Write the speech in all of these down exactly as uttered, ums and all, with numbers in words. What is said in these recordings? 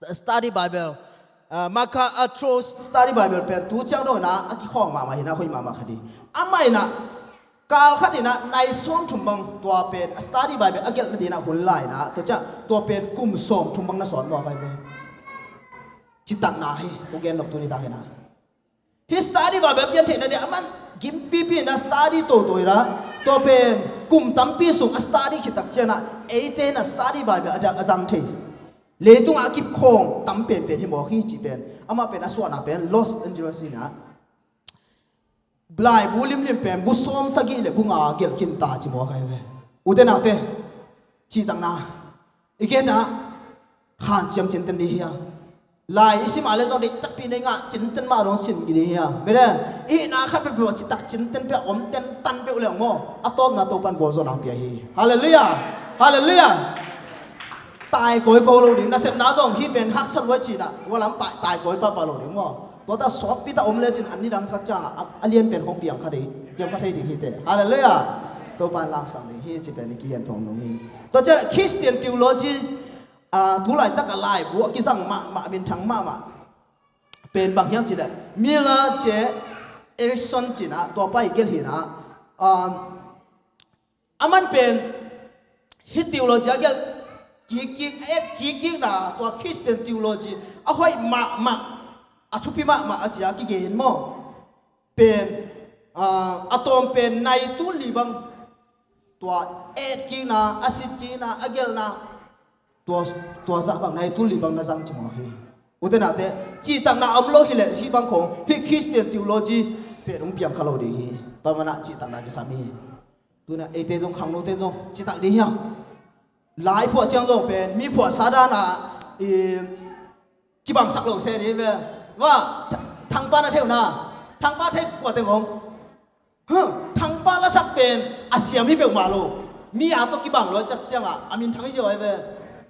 Study Bible, ah, MacArthur Study Bible pen tu ciang dong inah a kikhawng mahmah hi inah, hoih mahmah khat hi. Amah inah kal khat inah nai sawm thum bang, tua pen a Study Bible a gelh nading inah hun la inah, tua ciang tua pen kum sawm thum bang na sawt mawk ahi ve. Citakna hi, ko gen nop tuni tak inah. Hih Study Bible pian theihna ding a man gimpipi inah study toto inah, tua pen kum tampi sung a study khit tak ciangah eite inah Study Bible a dak a zang thei, leitungah a kipkhawng tam penpen hi mawk hi cih pen, amah pen a suahna pen Los Angeles inah laibu limlim pen bu sawm sagih le bu nga gelh khin ta ci mawk ahi ve. Ute naute, citakna i gen ah hanciam cinten ding hi a. Lai i sim a le zong deih takpi nei ngah cinten mah dong sim ding hi a. Bete, i hihna khat peuhpeuh citak cinten peuh om tentan peuh leng maw, a tawpna Topan gualzawhna pia hi. Halleluiah. Halleluiah. Tai kawikawi lo ding, nasepna zong hih pen haksa lua cinah, gualam tai kawikawi pahpah lo ding maw. Tua ta sawtpi ta om lecin a nidang khat ciangah a, a lian pen hong piang kha ding, piang kha thei ding hi teh. Halleluiah. Topan lamsang ding hi ci pen i kigen thong ding hi. Tua ciang Christian theology, ah, tu laitak a laibu a kizang mahmah, minthang mahmah pen bang hiam cih leh Miller J. Erickson cinah tua pa i gelh hi inah, ah, a man pen hih theology a gelh kikkik, a et kikkikna, tua Christian theology a hoih mahmah, a thupi mahmah a ci a kigen maw. Pen, ah, a tawm pen nai tul li bang, tua etkikna, a sitkikna, a gelhna, tua, tua zah bang nai tul li bang na zang ci mawk hi. Ute naute, citakna om lo hi leh hih bang khawng, hih Christian theology pen hong piang kha lo ding hi. Tua manah citakna kisam hi. Tuna eite zong, khangnote zong citak ding hiam? Lai phuah ciang zong pen mi phuahsa danah i kibangsak lo se ding ve. Wah, Th-, Thangpa na thei uh na. Thangpa thei kua teng om? Huh, Thangpa lasak pen a siam hi peuhmah lo. Mi a tawh kibang lo ciak ciangah a minthang hi ziau ahi ve.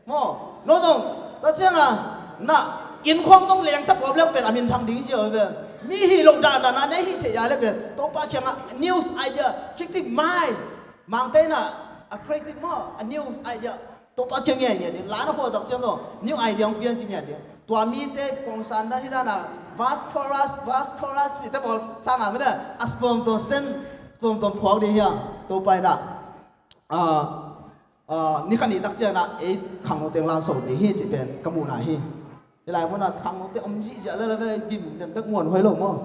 Maw, no zong, tua ciangah na innkhawng tawh lengsak gawp leng pen a minthang ding hi ziau ahi ve. Mi hih loh dandan a nei hih theih a le pen Topa kiangah news idea, kiktik mai. Mangte inah a creative maw, a new idea. Topa kiang ngiatngiat ding. La na phuah tak ciang zong new idea hong pian ci ngiat ding. Tua mite pongsan dan hi dan a verse chorus, verse chorus cihte bawl sangah mite a tuamtuam sen, tuamtuam phuak ding hi a. Topa inah, ah, ah, ni khat ni tak ciang inah ei khangnote lamso ding hi cih pen ka muhna hi. Hih lai munah khangnote om zihziah lel a ve, gim den bek muanhuai lo maw.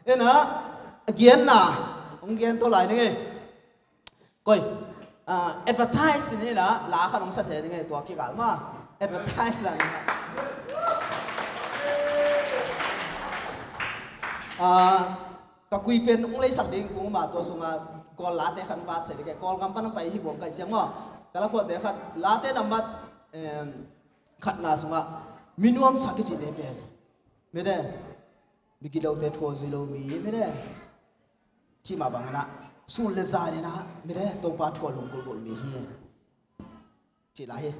Inah a gianna hong gen to lai ning ei. Koi, ah, advertise ni la, la khat hong sa thei ning ei, tua kikal ma. Advertise la ning. Ah, ka kui pen hong leisak ding kung ma, tua sungah Kawl late khat bat sei ding kei, Kawlgam pan hong pai hi buang kai ciang maw. Ka la phuahte khat, late nambat, em, khatna sungah mi nuamsa kicite pen, mite, mi gilote thua zui lo mi, mite, cih mah bang inah, sun le zan inah mite Topa thu a lunggulh gulh mi hi. Cih la hi.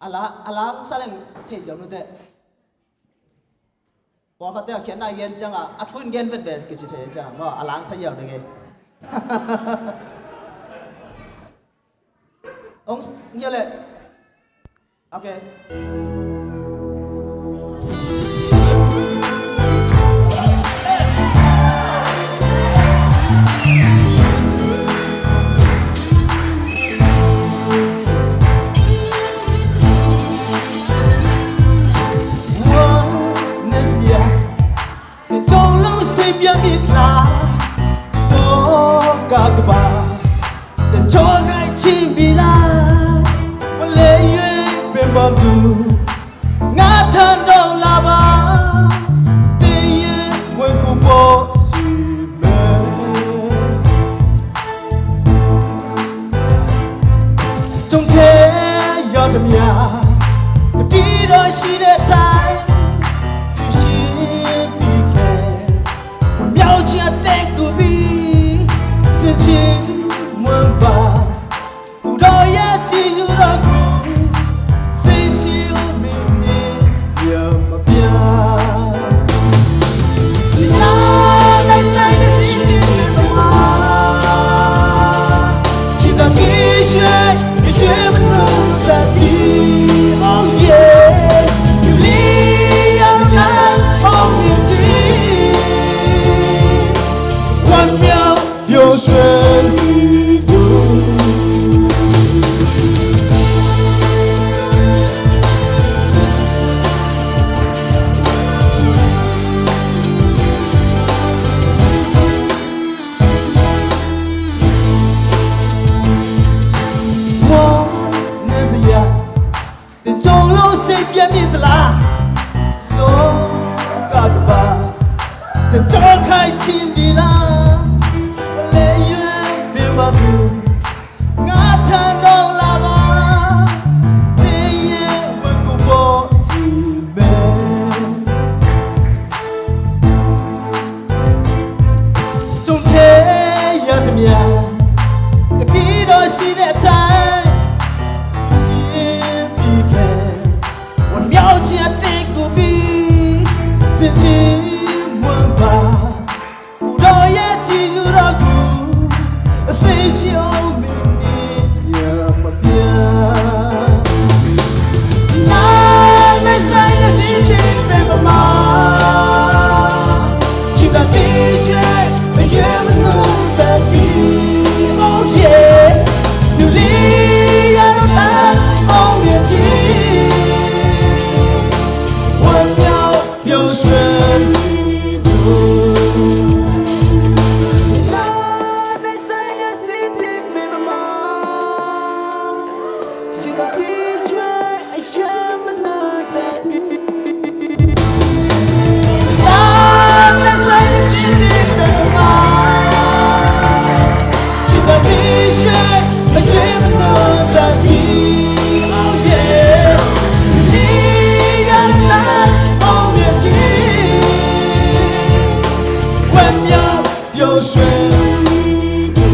A la, a la hong sa leng thei ziau nute. Pawlkhatte a khiatna i gen ciangah a thu in gen vetve kici thei ciangah maw, a la hong sa ziau ding hi. Hong s-, ngia leh. Okay. ပြည့်မြစ်တလား လောကကမ္ဘာ တကြောခိုင်ခြင်းဒီလား ကလေးရွယ်ပင်ပသူ ငါထံတော်လာပါ သင်ရဲ့ဝတ်ကိုပေါ်စီမယ် ကြုံခဲ့ရသမျှ ကတိတော်ရှိတဲ့အတိုင်း ရှင်းပြီးခဲ့ ဝမ်းမြောက်ခြင်းအတိတ်ကိုပြီး စစ်ချီးမွမ်းပါ ကိုယ်တော်ရဲ့ကြည်ယူတော်ကို အစိတ်ချအောင်မင်းနဲ့ညမပြတ် နာမည်ဆိုင်တဲ့စင်တင်ပဲမမ ချစ်တဲ့တေးရဲ့အရေးမလို့တဲ့ပြီး Oh yeah လူလေးရတော့တန်အောင်မြင်ခြင်း ဝမ်းမြောက်ပျော်ရွှင်နေလို့ နာမည်ဆိုင်တဲ့စင်တင်ပဲမမ ပျော်ရွှင်သူ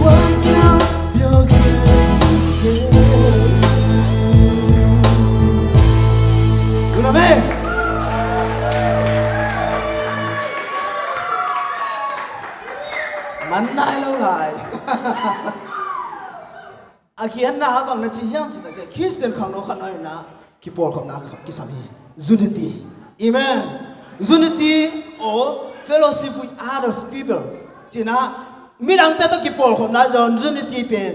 ဝမ်းမြောက်ပျော်ရွှင်သူကဲ့သို့။ ဂုဏ်အမင်။ မနိုင်လောက်လိုက်။ အခင်းနာဘင်နချီယမ်ချီနချီ Christian ခါနီခါနီနာ ကီးပီးလ်ခီးပီးနာ ကီးစၢ်မီး unity. Amen. Unity or fellowship with others people. ချီနာ မီးဒင်တဲတၢ်ကီးပီးလ်ခီးပီးနာ unity ပၢၢ်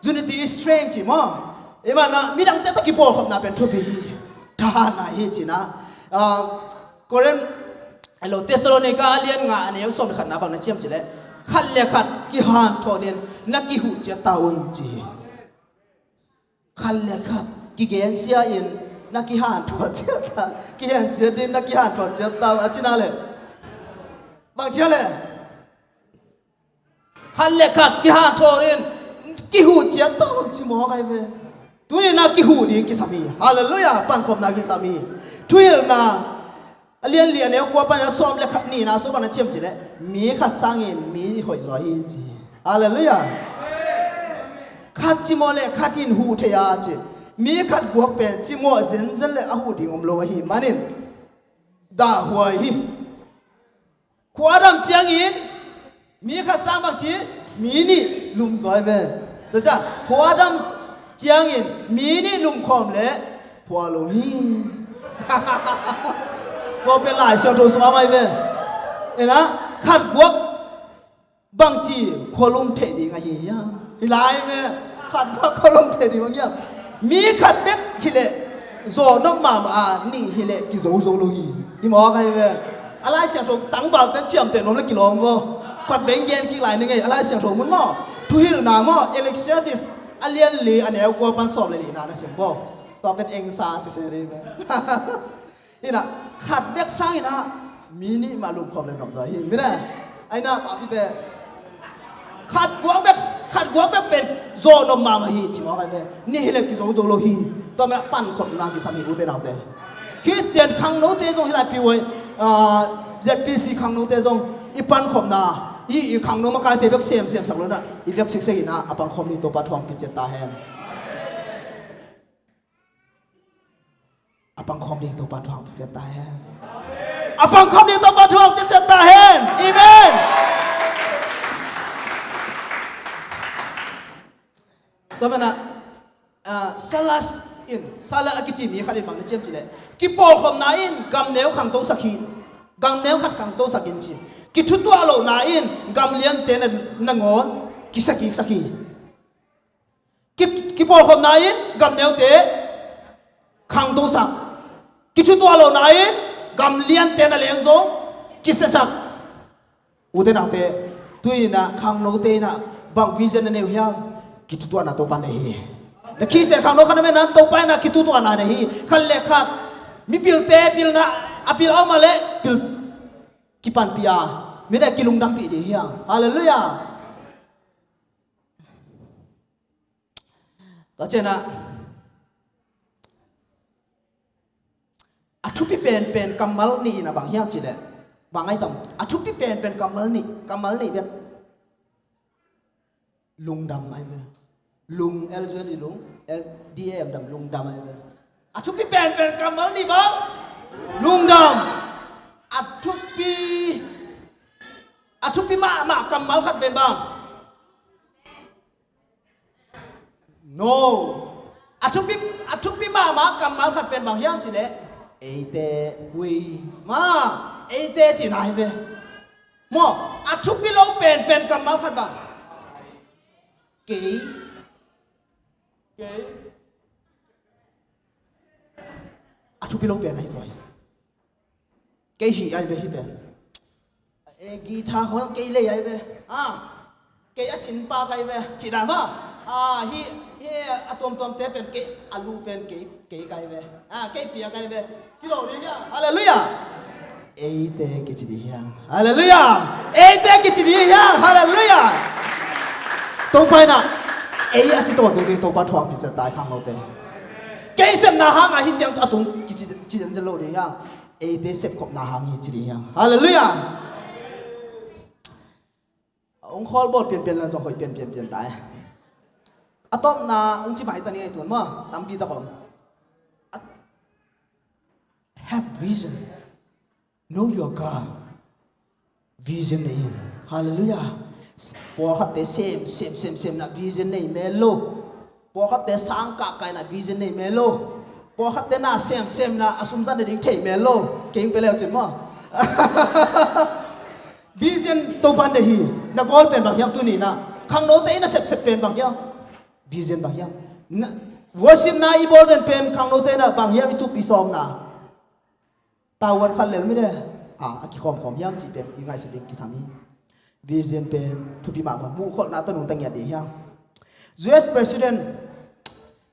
unity is strength ချီမီး. Amen နာ မီးဒင်တဲတၢ်ကီးပီးလ်ခီးပီးနာ ပၢၢ်ထူပီး တၢ်နာဟီချီနာ ကီးရ့ၣ် အဲလို သ့းစလူးနီကႃး အလီၢ်ငါး အနွံ အဆၢဖိ သၢဝ်း ခံ ဘင်နချီယမ်ချီလဲၣ်. ခတ်လၢခတ် ကီးဟၣ်ထီၣ်န့ၣ် နကီးဟူးကၠဲးတၢ်အုၣ်ချီ ခတ်လၢခတ် ကီးကဲၣ်စၢႆဢိၣ် နကီးဟၣ်ထီၣ်ကၠဲးတၢ် ကီးကဲၣ်စၢႆဒ် နကီးဟၣ်ထီၣ်ကၠဲးတၢ် အချီနာလဲၣ်. ဘင်ချီလဲၣ်. ခတ်လၢခတ် ကီးဟၣ်ထီၣ်န့ၣ် ကီးဟူးကၠဲးတၢ်အုၣ်ချီမီးဂ့ၤဝဲ. တုၤန့ၣ်နကီးဟူးဒံးကီးစၢ်မီး. ဟါလီၤလူယၤ ပၢ်ခီးပီးနာ ကီးစၢ်မီး. ထူၣ်ဟီၣ်လၢ်နာ အလီၢ်လံ အနွံ အခွံ ပၢၢ် အဆၢဖိ သၢဝ်း ခံ နာ အဆၢဖိ သၢဝ်း ခံ ချီလဲၣ်. မီးခတ်စၢ်အံၤ မီးဟူးယွၤအံၤချီ. ဟါလီၤလူယၤ. ခတ်ချီမီးလဲၣ် ခတ်အံၤဟူးထဲယၤချီ. မီးခတ်ကွၢ်ပၢၢ်ချီမီး စၢ်စၢ်လဲၣ် အဟူးဒံး အုံးလိာ်အဟံၣ်မးန့ၣ် ဒၣ်ဟူးအဟံၣ် ခွါဒၣ်စၢ်အံၤ မီးခတ်စၢ်ဘင်ချီ မီးနံၣ်လူမ်စၢ်ဝဲ. တၢ်ချၢ ခွါဒၣ်စၢ်အံၤ မီးနံၣ်လူမ်ခီၣ်လဲၣ် ခွါလူမ်ဟံၣ် ကီးပၢၢ်လၢ်စၢ်ထီၣ်စၢ်မးဝဲ. အဲၣ်နာ ခတ်ကွၢ် ဘင်ချီ ခွါလူမ်ထဲဒံးအဟံၣ်ယၤ ဟံၣ်လၢအံၤမ့ၢ် ခတ်ကွၢ်ခွါလူမ်ထဲဒံးဘင်ယၤ မီးခတ်ဘၣ်ဟံၣ်လဲၣ် စီၤနီၢ်မၤမၤအနံၣ်ဟံၣ်လဲၣ် ကီးစိၤစိၤလိၤဟံၣ် ဟံၣ်မီးဂ့ၤဝဲ. အလီၢ်စၢ်ထီၣ်တၢ်ဘၣ်တၢ်စၢ်တဲနီၤလၢကီးလိာ်မီး ကွၢ်ဘၣ်ဂ့ၢ်ကီးလၢ်န့ၣ်ဂ့ၤ အလီၢ်စၢ်ထီၣ်မုၼ်မီး ထူၣ်ဟီၣ်လၢ်နာမီး Ecclesiastes အလီၢ်လံ အနွံ အခွံ ပၢၢ် သၢဝ်း လၢ်လံ နာ နစံးဘီ ဒီးပၢၢ် အ့ၣ် စၢ် စဲး စဲး ရ့ မ့ၢ် အံၤနာ ခတ်ဘၣ်စၢ်အံၤနာ မီးနံၣ်မၤလူမ်ခီၣ်လဲၣ်နီၢ်စၢ်ဟံၣ် မ့ၢ်နာ အံၤနာ ပၢ်ဖံတဲ ခတ်ကွၢ်ဘၣ် ခတ်ကွၢ်ဘၣ်ပၢၢ် စီၤနီၢ်မၤမၤဟံၣ် ထံၣ်မီးဂ့ၤဝဲ နံၣ်ဟံၣ်လဲၣ် ကီးစိၤစိၤလိၤဟံၣ် ဒီးမ့ၢ်ပၢ်ခီးပီးနာ ကီးစၢ်မီး အိၣ်တဲနာ်တဲ ခရံၣ်စတၢၣ် ခရံာ်နီၣ်တဲစိၤ ဟံၣ်လၢပီဝဲ ZBC ခရံာ်နီၣ်တဲစိၤ အံၤပၢ်ခီးပီးနာ အံၤ အံၤခရံာ်နီၣ်မကါတဲ ဘၣ်စဲးစဲးစဲးလိာ်နာ အံၤဘၣ်စဲးစဲးအံၤနာ အပၢ်ခီးပီးနာ တိာ်ပာ်ထွဲပၠးကၠဲးတၢ်ဟဲ အပၢ်ခီးပီးနာ တိာ်ပာ်ထွဲပၠးကၠဲးတၢ်ဟဲ အပၢ်ခီးပီးနာ တိာ်ပာ်ထွဲပၠးကၠဲးတၢ်ဟဲ အၤမ့ၣ် တမ့ၢ်နာ Silas အံၤ Silas အကစၢ်မီးခတ်အံၤဘင်နချီယမ်ချီလဲၣ် ကီးပီးလ်ခီးပီးနာအံၤ ကမ်နွဲၣ်ခရံာ်တိစၢ်ခံ ကမ်နွဲၣ်ခရံာ်တိစၢ်ခံဆံ ကီးထူးထွဲလိာ်နာအံၤ ကမ်လံၣ်အၣ်တဲ နငိုၣ် ကီးစၢ်ခံ ကီးစၢ်ခံ ကီး ကီးပီးလ်ခီးပီးနာအံၤ ကမ်နွဲၣ်အၣ်တဲ ခရံာ်တိစၢ် ကီးထူးထွဲလိာ်နာအံၤ ကမ်လံၣ်အၣ်တဲ နလဲၤစိ ကီးစဲးစၢ် အိၣ်တဲနာ်တဲ တုၤအံၤနာ် ခရံာ်နီၣ်တဲနာ် ဘင် vision နန့ၢ်ဟူယၤ ကီးထူးထွဲနာ်တိာ်ပာ်န့ၣ်ဟံၣ် Na Khristian khangno khat na mena Topa in a kitutuahna na hi. Khat le khat mipilte pilna a pil a om a leh pil kipanpih a, midang kilungdampih ding hi hang. Halleluiah. Tua ciangin a thupi penpen kammal nih in a bang hiam cih leh, bang ai tam, a thupi penpen kammal nih, kammal nih bek. Lungdam ai ve. Lung, L U N G lung, L D A M dam, lungdam ai ve. A thupi penpen kammal nih bang? Lungdam. A thupi, a thupi mahmah kammal khat pen bang? No. A thupi, a thupi mahmah kammal khat pen bang hiam cih leh, eite, we, ma, eite cihna hi ve. Maw, a thupi lo penpen kammal khat bang? Kei. Kei. A thupi lo pen ahi tua hi. Kei hi ai ve hi pen. E, guitar khong kei lei ai ve. A, kei a sinpa kai ve. Cih dan maw. A, hi, hi a tuamtuamte pen kei, a lu pen kei, kei kai ve. A, kei pia kai ve. Ci lo ding hiam? Halleluiah. Eite kici ding hiam? Halleluiah. Eite kici ding hiam? Halleluiah. Topa in a, ei a ci tawntung ding Topa thuakpih ciat tai khangnote. Kei sepna hang a hi ciang a tung kici, ci lo ding hiam? Eite sepkhopna hang hi ci ding hiam? Halleluiah. Hong khawl bawl pianpian lang zong hoih pianpianpian ta e. A tawpna hong ci mai ta ni ei tun maw, tampi tak om. A, have vision. Know your God. Vision nei in. Halleluiah. Pawlkhatte sem, sem, sem, sem na vision nei mel lo. Pawlkhatte sang kah kai na vision nei mel lo. Pawlkhatte na sem, sem na a sumzan na ding thei mel lo. Keng pe leu cin maw. Vision Topa in deih hi. Na goal pen bang hiam tuni na? Khangnote in a sepsep pen bang hiam? Vision bang hiam? Na, worship na i bawl den pen khangnote in a bang hiam i tup i sawmna? Tavuan khat lel mi de. A, a kikhawmkhawm hiam cih pen i ngaihsut ding kisam hi. Vision pen thupi mahmah, muhkholhna tawh nungta ngiat ding hiam? U S President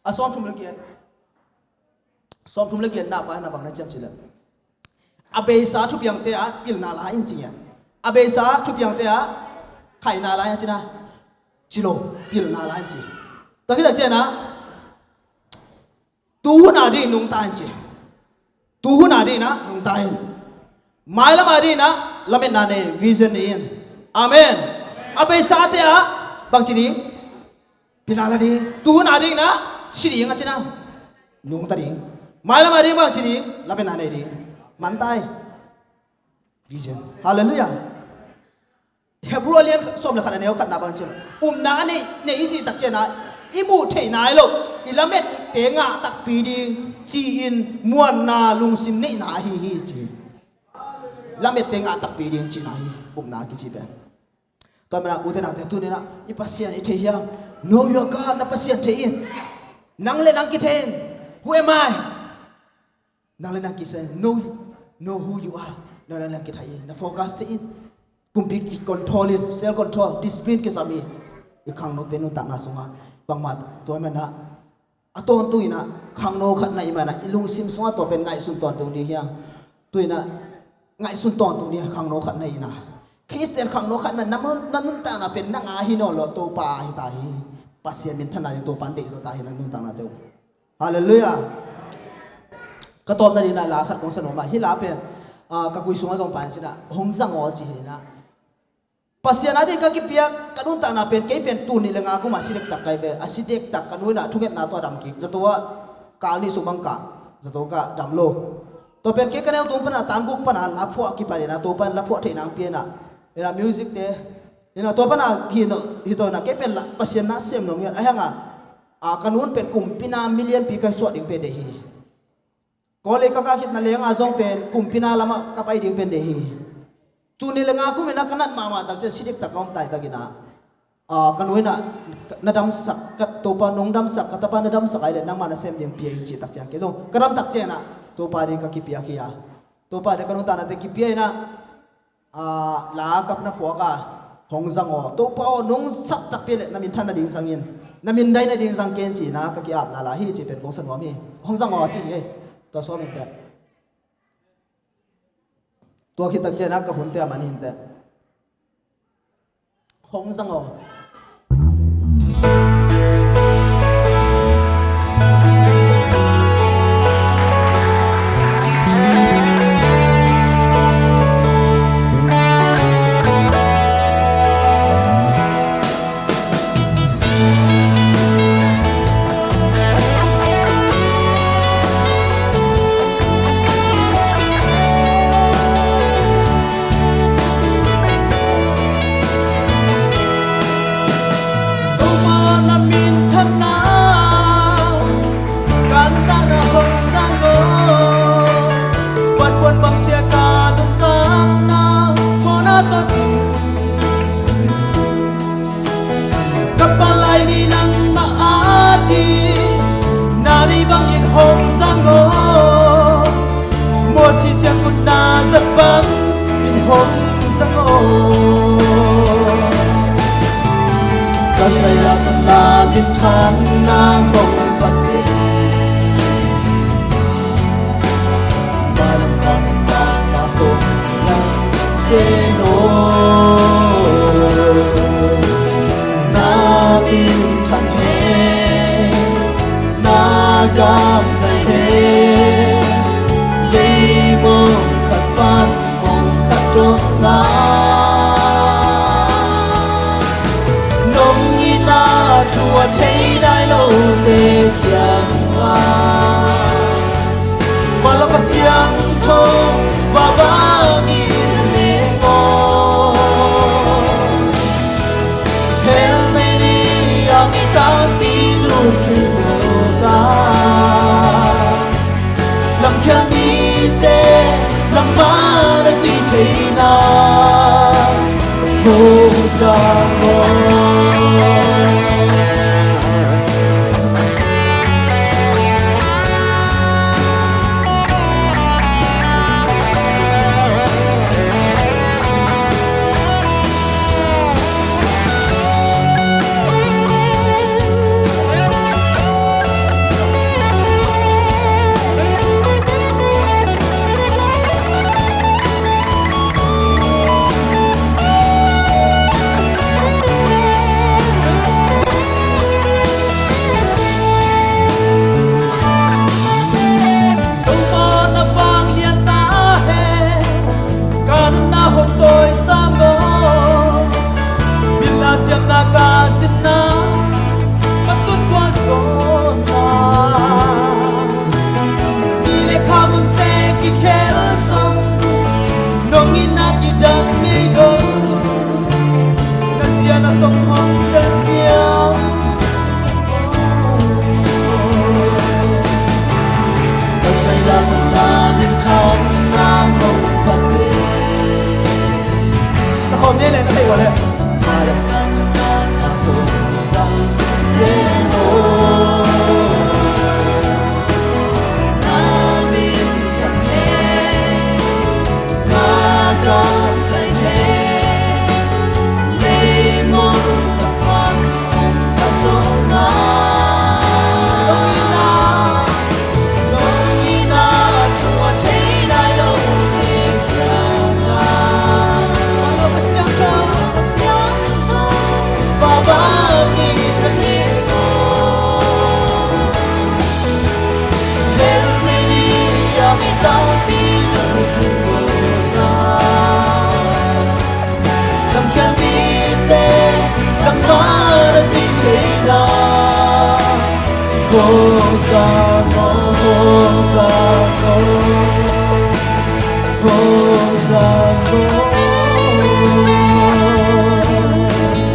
a sawmthum le giat, sawmthum le giat na pa na bang na ciam cih leh, a beisa thupiangte ah pilna la in ci ngiat. A beisa thupiangte ah khaina la in ci na. Ci lo, pilna la in ci. Tua khit a cian ah, tu hun a ding nungta in ci. Tu hun a ding na nungta in. Mailam a ding na lametna nei, vision nei in. Amen. A beisate ah bang ci ding? Pilna la ding. Tu hun a ding na si ding a ci na. Nungta ding. Mailam a ding bang ci ding? Lametna nei ding. Mantai. Vision. Halleluiah. Hebrew a lian sawm le khat a neu khatna bang ci. Upna a nei, nei i cih tak cian ah i muh theih nai lo, i lamette ngah takpi ding ci-in muanna lungsim neihna ahi hi ci. Lamette ngah takpi ding cihna hi upna a kici pen. Tua manin ah ute naute tuni in ah i Pasian i thei hiam? Know your God, na Pasian thei in. Nang le nang kithei in. Who am I? Nang le nang kithei in. Know, know who you are. Nang le nang kithei in. Na focus thei in. Kumpi ki control in. Self control, discipline kisam in. I khangnote nuntakna sungah bangmah tua manin ah a tawntung in ah khangno khat na i hih manin ah i lungsim sungah tua pen ngaihsun tawntung ding hiam? Tu in ah ngaihsun tawntung ding hiam khangno khat na i hih manin ah? Khristian khangno khat na, na nun, na nuntakna pen nang a hi nawn lo, Topa a hi ta hi. Pasian minthanna ding Topa in deih zo ta hi na nuntaknate uh. Halleluiah. Ka tawpna ding in ah la khat kong sa nuam a, hih la pen, ah, ka khui sungah zong pai in ci in ah, hong zang aw ci hi in ah. Pasian a ding ka kipiak, ka nuntakna pen, kei pen tul nih le nga kum a si dektak kai ve. A si dektak, ka nu in ah thungetna tawh a dam kik. Zato ah kal nih sung bang kah, zato kah dam lo. Tua pen kei ka neu tung pan a tan guk pan a laphuah kipan in ah, tua pan laphuah theih nang pia in ah, in ah music te in ah, tua pan a hi no, hi to in ah, kei pen la Pasian na sem nuam ngiat. A hiang a, a, ka nu in pen kumpi na mi lianpi ka suah ding pen deih hi. College ka kah khit na leng a zong pen kumpi na lamah ka pai ding pen deih hi. Tul nih le nga kum in ah ka nat mahmah tak ciang si dektak ka om taitak in ah, ah, ka nu in ah na damsak, ka Topa nong damsak, ka tapa na damsak ahih leh nangmah na sem ding pia in cih tak ciang kei zong ka dam tak ciang in ah Topa ding ka kipiak hi a. Topa ding ka nuntaknate kipia in ah, ah, la ka na phuak a, hong zang aw. Topa aw, nong sap takpi leh na minthanna ding zang in. Na min dai nading zang ken ci-in ah ka ki-apna la hi ci pen kong sa nuam hi. Hong zang aw ci hi. Tua sawm inteh. Tua khit tak ciangin ah ka hunte a man hi inteh. Hong zang aw. Topa na minthanna, ka nuntakna hong zang aw. Vanpuan bang sia ka nuntakna, mawhna tawh ding. Ka palai ni nangmah a ding, na nei bangin hong zang aw. Mawsi ciangkut na zat bangin hong zang aw. Ka sai lak na minthanna hong pan Nong itna thu a thei nai lote kiangah Mala Pasiangtho va bangin leng aw. Helmeni a mi tampi nung kizota. Lamkhial mite lamah na si theina hong zang aw. Topa na vanglian ta hen, ka nunna hong tawisang aw. Pilna siamna ka sinna, ka tun kua zawn na. Mi le kha munte kikhel zong, nong itna kidat ngei lo. Na zia na tong hong tel ziau. Ka sai lak na minthanna hong pan. Sa khawm ni le na thei ua le. Lamkhial mite lamah na si theina hong zang aw, hong zang aw, hong zang aw.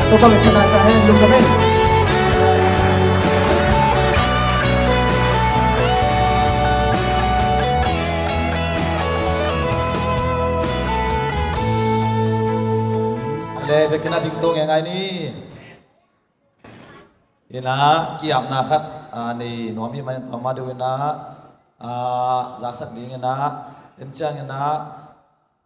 Topa minthanna ta hen, lungdam hen. Le, vekin a ding to ngai ngai ni. Ina, ki-apna khat, a, nei nuam hi manin tawmah deuh ina, a, zaksak ding ina, tenciang ina,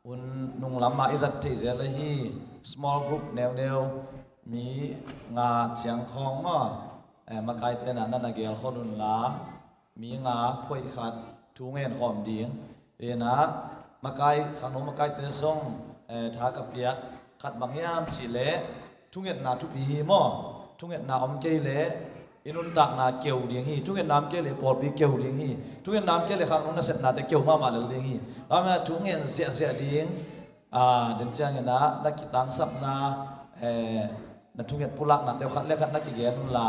un nung lamah i zat theih zel ahi, small group neuneu, mi nga ciang khawng maw. eh, makaite na na na gelkhol unla, mi nga phoih khat thu ngen khawm ding. Ina, makai, khangno makaite zong, eh, tha ka piak khat bang hiam cih leh, thungetna thupi hi maw? Thungetna om kei leh i nuntakna keu ding hi. Thungetna om kei leh pawlpi keu ding hi. Thungetna om kei leh khangno nasepnate keu mahmah lel ding hi. Tua manin thungen ziahziah ding. Ah, den ciangin ah na kitangsapna, eh, na thunget pulaknate uh khat le khat na kigen unla,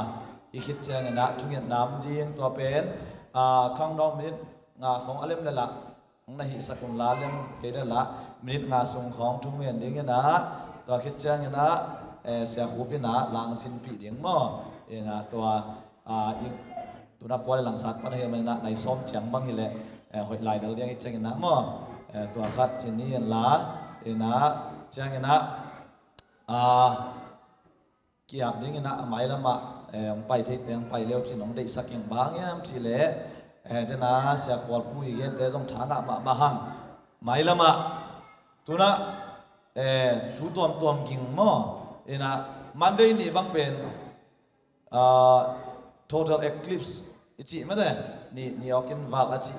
i khit ciangin ah thungetna om ding. Tua pen, ah, khangno minit nga khawng a lem le lah hong na hihsak unla, lem kei le lah minit nga sung khawng thungen dingin ah, tua khit ciangin ah, eh, Sia Khup in ah la hong sinpih ding maw? Ina tua, ah, i, tu-in ah kua le langsat pan ahih manin ah nai sawm ciang bang hi leh, eh, hoih lai lel ding ahih ciangin ah maw? Eh, tua khat ci ni inla, ina ciangin ah, ah, ki-ap dingin ah a mailam ah, eh, hong pai theite hong pai le uh cin hong deihsak ing. Bang hiam cih leh, eh, den a Sia Khualpu i gente zong tha ngah mahmah hang. Mailam ah tu-in ah, eh, thu tuamtuam ging maw? Ina Monday ni bang pen, ah, total eclipse i cih mate, ni, ni awkin val a cih,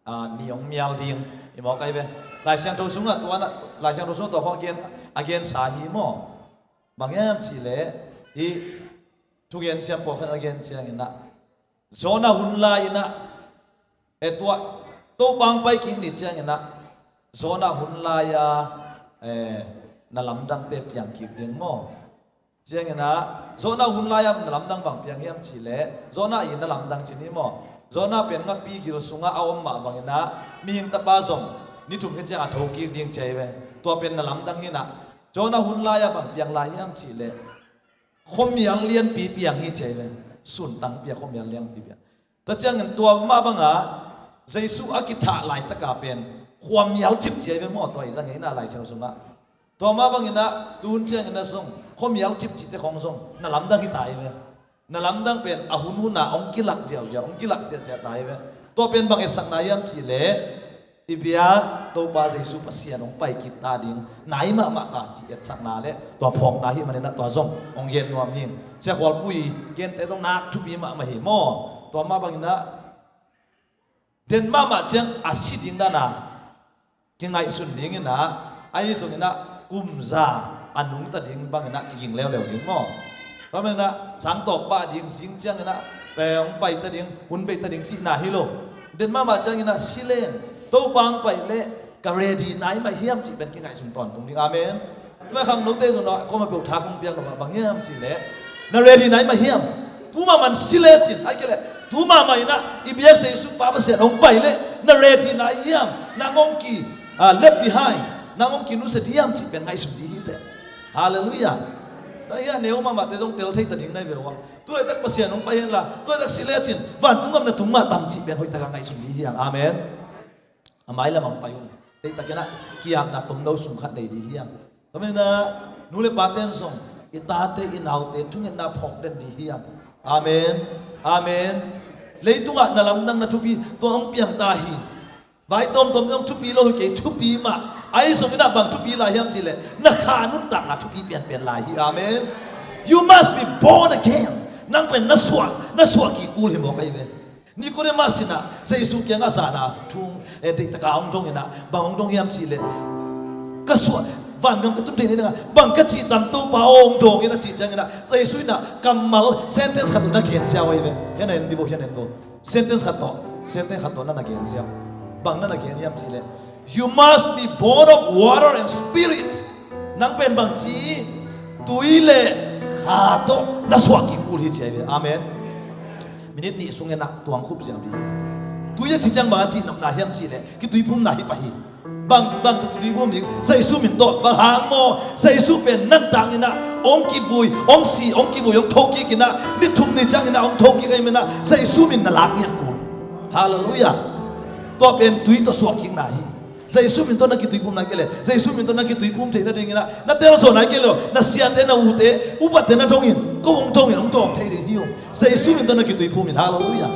ah, ni hong mial ding i mawk ahi ve. Lai Siangtho sungah tua na, Lai Siangtho sungah tua khawng a gen, a gensa hi maw? Bang hiam cih leh hih thugen siam pawlkhat in a gen ciangin ah, Jonah hun lai-in ah, eh, tua Topa hong pai kik ni ciangin ah, Jonah hun lai-a, eh, na lamdangte piang kik ding maw? Ciangin ah, Jonah hun lai-a na lamdang bang piang hiam cih leh, Jonah i na lamdang ci ni maw? Jonah pen ngapi gil sungah a om mah bangin ah, mihing tapa zong ni thum khit ciang a tho kik ding ci ahi ve. Tua pen na lamdang hi-in ah, Jonah hun lai-a bang piang lai hiam cih leh, khuamial lianpi piang hi ci ahi ve. Suntang pia khuamial lianpi piang. Tua ciangin tua mah banga Jesu a kithah laitaka pen khuamial cip ci ahi ve maw? Tua i za ngeina Lai Siangtho sungah. Tua mah bangin ah tu hun ciangin ah zong khuamial cip cite khawng zong na lamdang hi ta ahi ve. Na lamdang pen a hunhun ah hong kilak ziauziau, hong kilak ziahziah ta ahi ve. Tua pen bang etsakna hiam cih leh, i biak Topa Jesu Pasian hong pai kik ta ding nai mahmah ta cih etsakna le tua phawkna ahih manin ah tua zong hong gen nuam hi. Sia Khualpu i gente zong nak thupi mahmah hi maw? Tua mah bangin ah den mahmah ciang a si ding dan a kingaihsun dingin ah, ahi zongin ah kum za a nungta ding bangin ah kiging leuleu ding maw? Tua manin ah sang tawp pah ding, zing ciangin ah, eh, hong pai ta ding, hun bei ta ding cihna hi lo. Den mahmah ciangin ah si leng, Topa hong pai leh ka ready nai mah hiam cih pen kingaihsun tawntung ding. Amen. Tua khangnote zong ah, kua mah peuh tha kong piak lo mah bang hiam cih leh, na ready nai mah hiam? Tu mahmah in si lecin, ahih kei leh tu mahmah in ah i biak Jesu Pa Pasian hong pai leh na ready nai hiam? Nang hong ki, ah, left behind, nang hong kinusia ding hiam cih pen ngaihsun ding hi teh. Halleluiah. Tua hi a neu mahmahte zong tel thei ta ding na hi ve ua. Tu laitak Pasian hong pai henla, tu laitak si lecin vantung gam na tung mah tam cih pen hoihtak a ngaihsun ding hi hang. Amen. A mailam ah hong pai un. Deihtakin ah ki-apna tomno sung khat nei ding hi hang. Tua manin ah nu le pate in zong i tate i naute thungetna phawk den ding hi hang. Amen. Amen. Leitungah na lamdang na thupi tua hong piang ta hi. Vai tawmtawm zong thupi lo hi kei, thupi mah. Ahi zongin ah bang thupi lai hiam cih leh, na kha nuntakna thupi pianpian lai hi. Amen. You must be born again. Nang pen na suah, na suah kik kul hi mawk ahi ve. Nicodemus in ah Jesu kiangah zan a thu, eh, deihtak a hong dong in ah, bang hong dong hiam cih leh, ka suah, vangam ka tun thei nading a bang ka cih tam, Topa aw, hong dawng in, a cih ciangin ah Jesu in ah kammal sentence khat uh na gen ziau ahi ve. Hiah na en dih vo, hiah na en vo. Sentence khat tawh, sentence khat tawh na na gen ziau. Bang na na gen hiam cih leh, "You must be born of water and spirit." Nang pen bang ci, tui le kha tawh na suah kik kul hi ci ahi ve. Amen. Minit nih sungin ah tuang khup ziau dih. Tui a cih ciang bang a cih nopna hiam cih leh, kituiphumna hi pah hi. Bang, bang tawh kituiphum ding? Jesu min tawh. Bang hang maw? Jesu pen nang tangin ah hong kivui, hong si, hong kivui, hong thokik in ah, ni thum ni ciangin ah hong thokik ahih manin ah Jesu min na lak ngiat kul. Halleluiah. Tua pen tui tawh suahkikna hi. Jesu min tawh na kituiphum nai kei leh, Jesu min tawh na kituiphum theih nadingin ah na telzawh nai kei leh, na siate, na ute, upate na dongin, ko hong dongin, hong dawng thei ding hi ung. Jesu min tawh na kituiphum in. Halleluiah.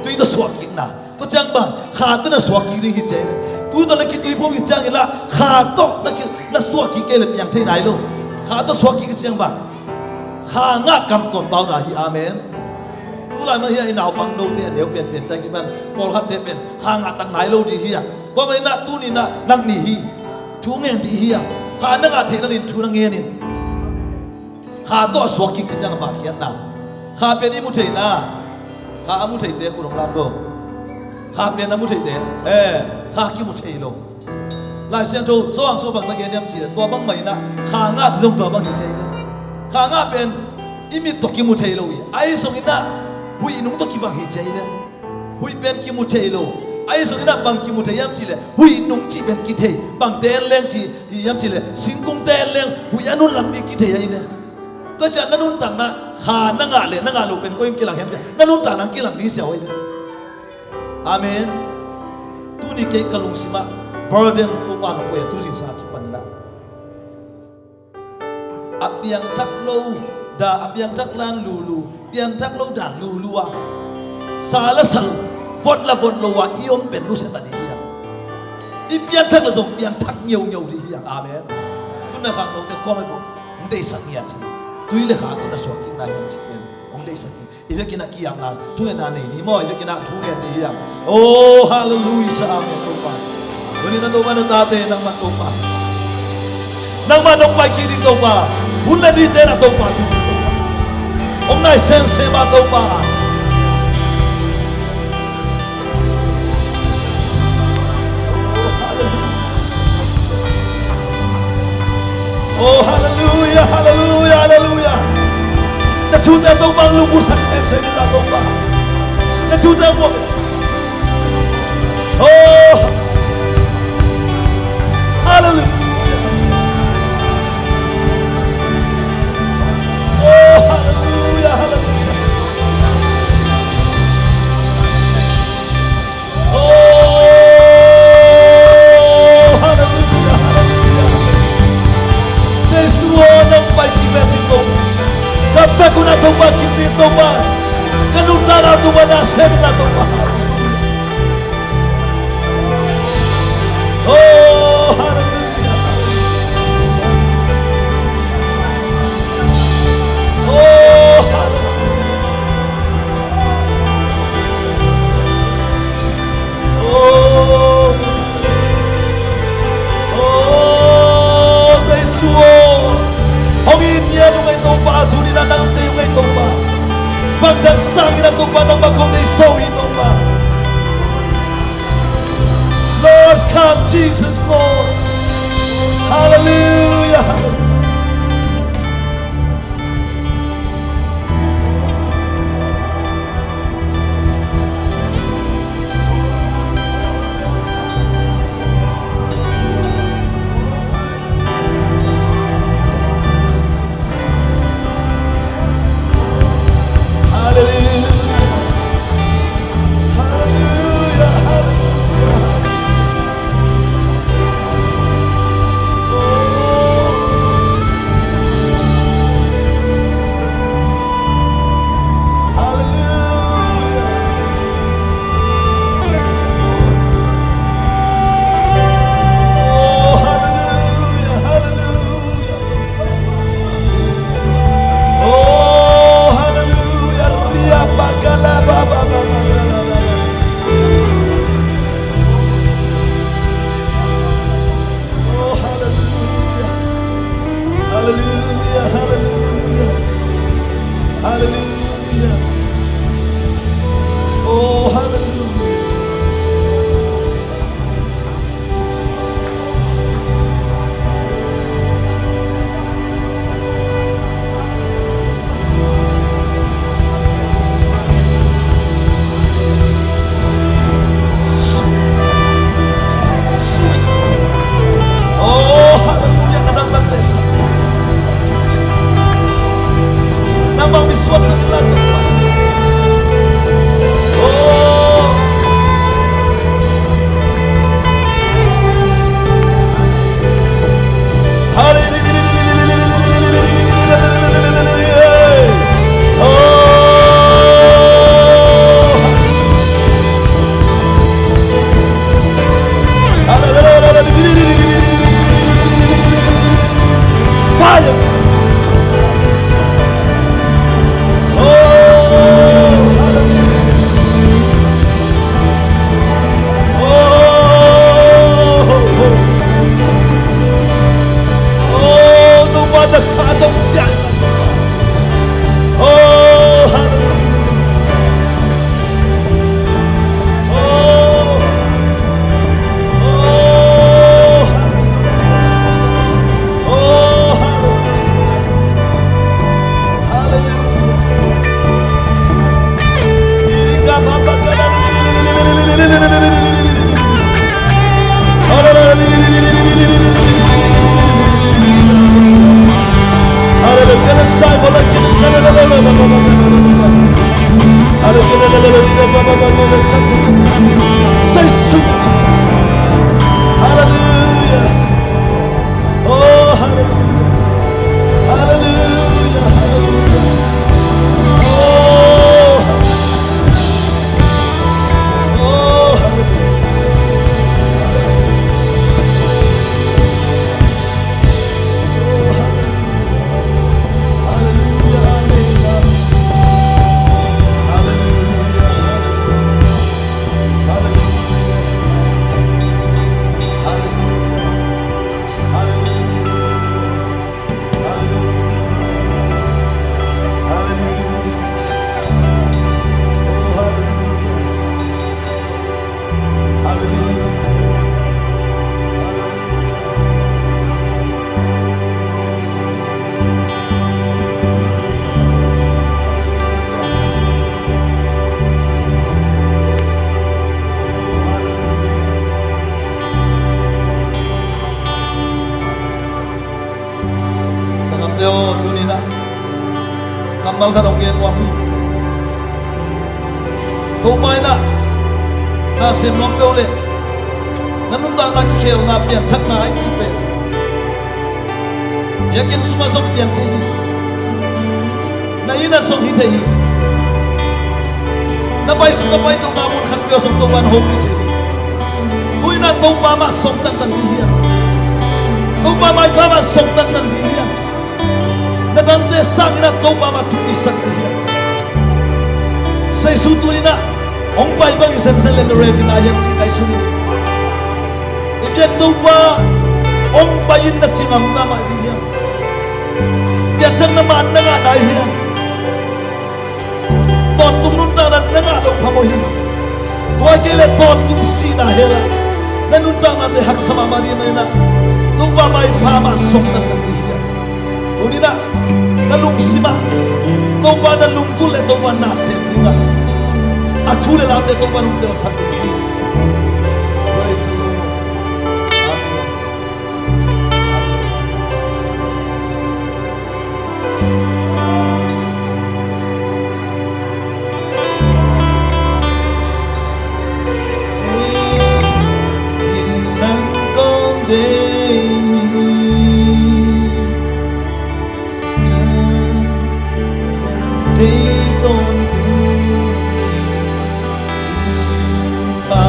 Tui tawh suahkikna. Tua ciang bang, kha tawh na suahkik ding hi ci ahi leh. Tui tawh na kituiphum hi ciangin ah, kha tawh na ki, na suahkik kei leh piang thei nai lo. Kha tawh suahkik hi ciang bang, kha ngah kam tuam pauna hi. Amen. Tulai man hiah i naupang note a neu pianpian ta kipan pawlkhatte pen kha ngah tak nai lo ding hi a. Tua man inah tuni inah nang ni hi. Thu ngen ding hi a. Kha na ngah theih nading thu na ngen in. Kha tawh a suak kik ciang a mah khiatna. Kha pen i mu theihna. Kha a mu theite khut hong lam ko. Kha pen a mu theite. Eh, kha kimu thei lo. Lai Siangtho Johan sung bang na gen hiam cih leh tua bangmah inah kha ngahte zong tua bang hi ci hi ve. Kha ngah pen i mit tawh kimu thei lo hi. Ahi zong inah huih nung tawh kibang hi ci hi ve. Huih pen kimu thei lo. Ahi zong inah bang kimu thei hiam cih leh huih nung cih pen kithei. Bangte en leng cih hi hiam cih leh singkungte en leng huih a nun lampi kithei ahi ve. Tua ciah na nuntakna kha na ngah leh na ngah lo pen koi hong kilang hiam cih leh na nuntakna hong kilang ding siau ahi ve. Amen. Tuni kei ka lungsimah burden Topa na koih a tu zingsang a kipan inah a piangthak lo dan, a piangthak dan lulu, piangthak lo dan lulu a sa la sa lo, vot la vot lo a i om pen nusia ta ding hi hang. I piangthak la zong piangthak ngeungeu ding hi hang. Amen. Tuna khang lo te kua mai bo hong deihsak ngiat hi. Tui le kha tuna suak kik nai hiam cih pen hong deihsak hi. I vekin a kiamna thungetna nei ni maw? I vekin a thungen ni hiam? Oh, halleluiah, amen, Topa. Tuni na Topa na tate nangmah Topa. Nangmah nong pai kik ding Topa. Hun le nite na Topa thu ding Topa. Hong nai semsem a Topa. Oh, hallelujah. Oh, hallelujah, hallelujah, hallelujah. Na thute Topa lungkutsak semsem in la Topa. Na thute muak. Oh, hallelujah. Oh, hallelujah, hallelujah. Oh, hallelujah, hallelujah. Jesu aw, nong pai kik le cin Topa. Ka fek un a Topa, kim ni Topa. Ka nuntakna Topa, na sem in la Topa. Hallelujah. Oh, hallelujah. Oh, hallelujah. Oh, oh, Jesu aw. Hong it ngiat ung ei Topa, tuni na nang tei ung ei Topa. Bangdang sangin a Topa, nangmah kong deih so hi Topa. Lord, come, Jesus, Lord. Hallelujah, hallelujah. Hallelujah. Hallelujah, hallelujah, hallelujah. Oh. Malkhat hong gen nuam hi. Topa in ah na sem nuam peuh leh na nuntakna kikhelna pianthakna a i cih pen biakinn sungah zong piang thei hi. Na inn ah zong hi thei hi. Na paisuk na paitona mun khat peuh ah zong Topa in hopih thei hi. Tu-in ah Topa mah sawm tangtang ding hi hang. Topa maipha mah sawm tangtang ding hi hang. Na dangte sangin ah Topa mah thupisak ding hi hang. Jesu tuni-in ah hong pai bangin sensen le na ready na hiam cih ngaihsun in. I biak Topa hong pai-in na ci ngamta mah ding hiam? Pianthakna mah na ngah nai hiam? Tawntung nuntakna na ngah loh phamawh hi. Tua kei leh tawntung sihna hell ah na nuntaknate haksa mahmah ding manin ah Topa maipha mah sawm tangtang ding hi hang. Tuni-in ah na lungsim ah Topa na lunggulh le Topa na sem ding a, a thu le late Topa in hong telsak ding hi. Praise the Lord. Amen.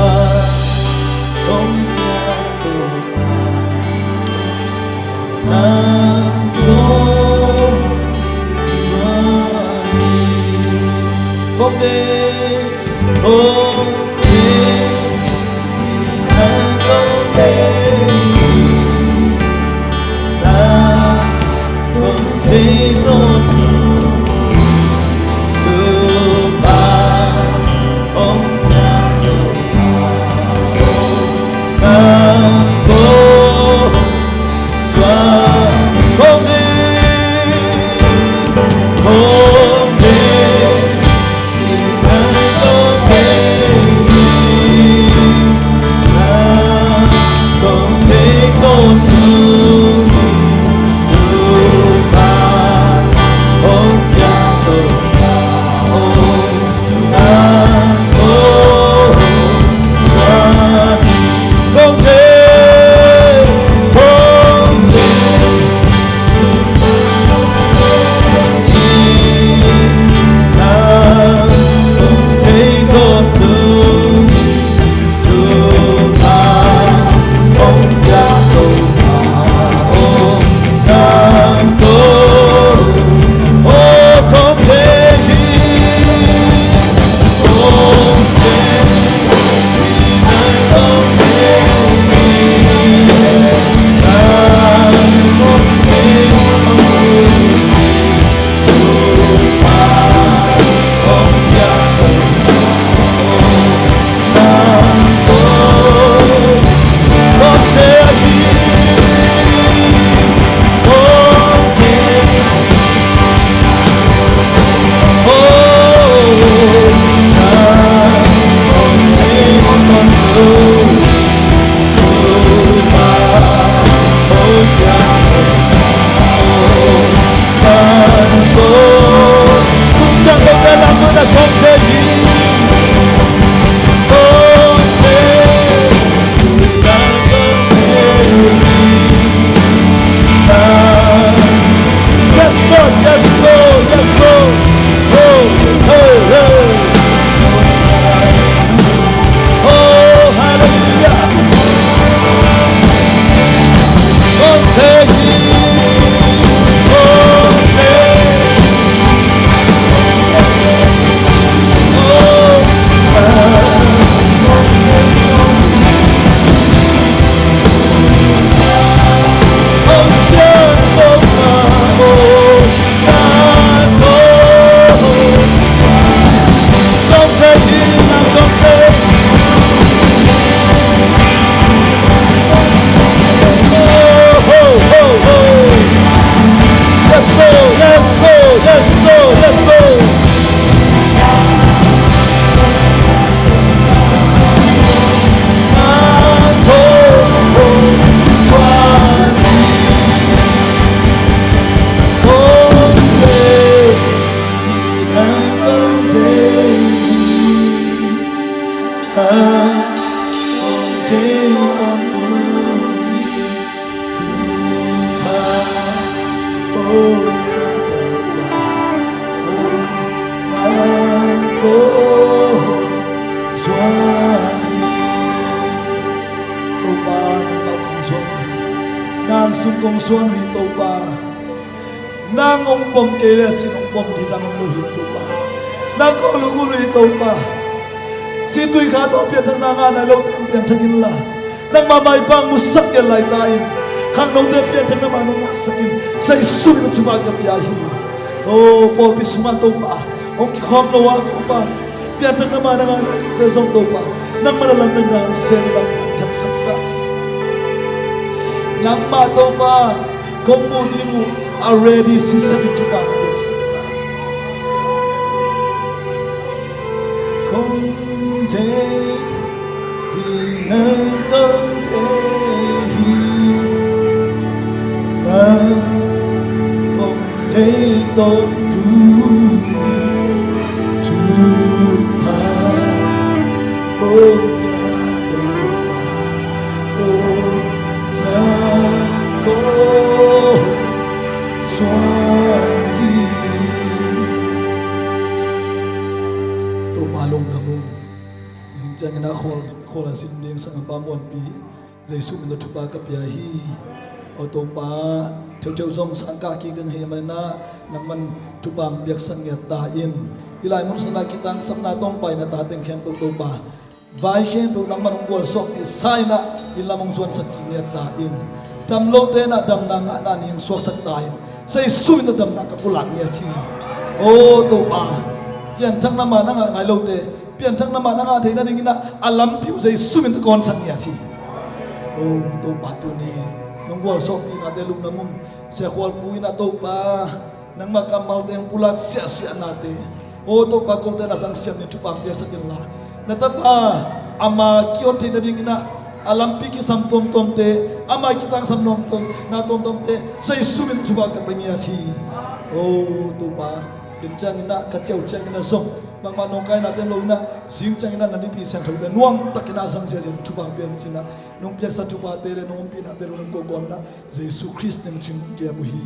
Kong thei om uh hi thupha, oh, Topa, oh, nang kong zuan hi. Topa, nangmah kong zuan hi. Nang sung kong zuan hi, Topa. Nang hong pom kei le cin hong pom ding dang om lo hi, Topa. Nang kong lunggulh hi, Topa. Situikha tawh pianthakna ngah nai lote hong pianthak inla, nangmah maipha musak ngiat lai ta in. Khangnote pianthakna ma nong ngahsak in. Jesu min a thupha ka pia hi. O, pawlpi sungah, Topa, hong kikhawm lo a, Topa, pianthakna ma na ngah nai lote zong, Topa, nangmah na lamdang, nang sem in, nang pianthaksak ta. Nangmah, Topa, kong muh ding uh a ready sisan in thupha piaksak. Kong thei hi, nang kong thei hi, nang kong thei tawntung hi. Thupha hong pia, Topa, oh, nang kong zuan hi. Topa, lungdam ung. Zing ciangin ah khawl, khawl a sin ding sanggampa Muanpi, Jesu min tawh thupha ka pia hi. O Topa, theutheu zong sang kah kik ding ahih manin ah nangman thupha hong piaksak ngiat ta in. Hih lai mun sungah kitangsapna tawh hong pai na tate khempeuh, Topa, vai khempeuh nangman hong gualzawhpih sa in ah, inn lam hong zuansak kik ngiat ta in. Dam lote in ah damna ngahna ni hong suaksak ta in. Jesu min tawh damna ka pulak ngiat hi. O Topa, pianthakna ma na ngah nai lote pianthakna ma na ngah theih nadingin ah a lampi uh Jesu min tawh ka honsak ngiat hi. O Topa, tuni nong gualzawhpihnate lungdam ung. Sia Khual Pu in ah, Topa, nangmah kammalte hong pulak siahsiahnate, o Topa, kote na zang siam ni, thupha hong piaksak inla, na tapa ama kihon theih nadingin ah a lampi kisam tuamtuamte, ama kitangsam nuam tuam, na tuamtuamte Jesu min tawh thupha ka pia ngiat hi. O Topa, den ciangin ah, ka ciau ciangin ah zong, bangmah nawngkainate om lo in ah, zing ciangin ah na nipi siangthote nuamtakin ah zang ziazia in thupha hong pia in, ci-in ah nong piaksa thuphate le nong ompihnate lungdam ko ko in ah, Jesu Khrist min tawh hong kiam uh hi.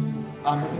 Amen.